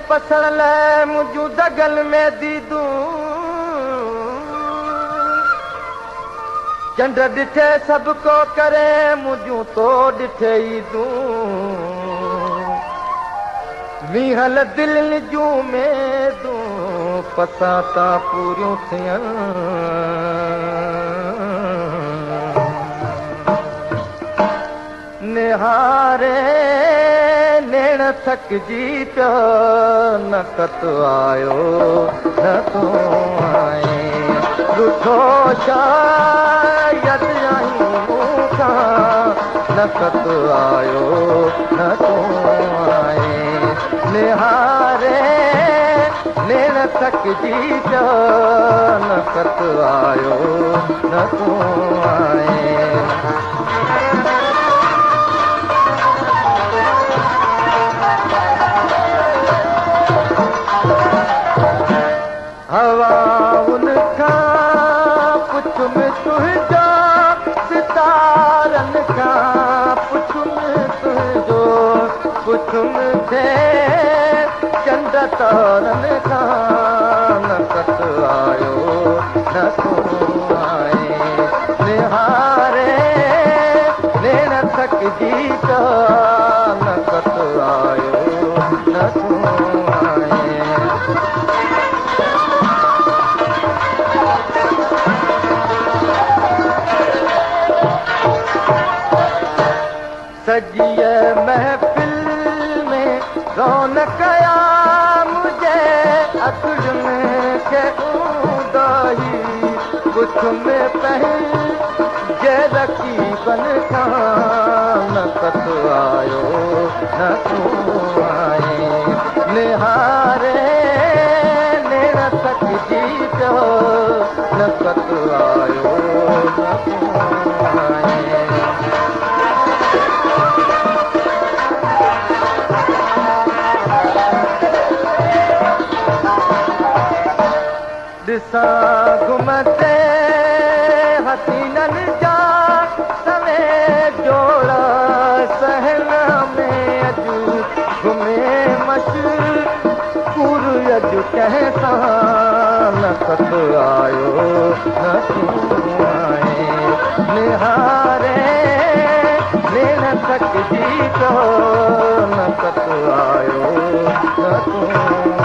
पसण लाइ मुंहिंजूं दगल में दीदूं। चंड ॾिठे सभु को करे मुंहिंजूं तो ॾिठे ईदूं। वीहल दिलनि जूं उमेदूं पसां तां पूरियूं थियनि। निहारे नेण थकिजी पियो न कत आयो न तूं आए। रुठो शायदि आहीं मूंखां न कत आयो न तूं आए। निहारे नेण थकिजी पियो न कत आयो न तूं आए। हवाउनि खां पुछुमि तुंहिंजो, सितारनि खां पुछुमि तुंहिंजो, पुछुमि थे चंड तारनि खां न कत आयो न तूं आए। निहारे नेण थकिजी पियो न कत आयो न तूं आए। सजीअ महफ़िल में रौनक आ मुझे अखियुनि खे ऊंदाही। पुछुमि पंहिंजे रक़ीबनि खां न कत आयो न तूं आए। निहारे नेण थकिजी पियो न कत आयो न तूं आए। ॾिसां घुमंदे हसीननि जा सवे जोड़ा सहन में अॼु घुमे मशहूर अॼु कंहिंसां न कत आयो न तूं आए। निहारे नेण थकिजी पियो न कत आयो न तूं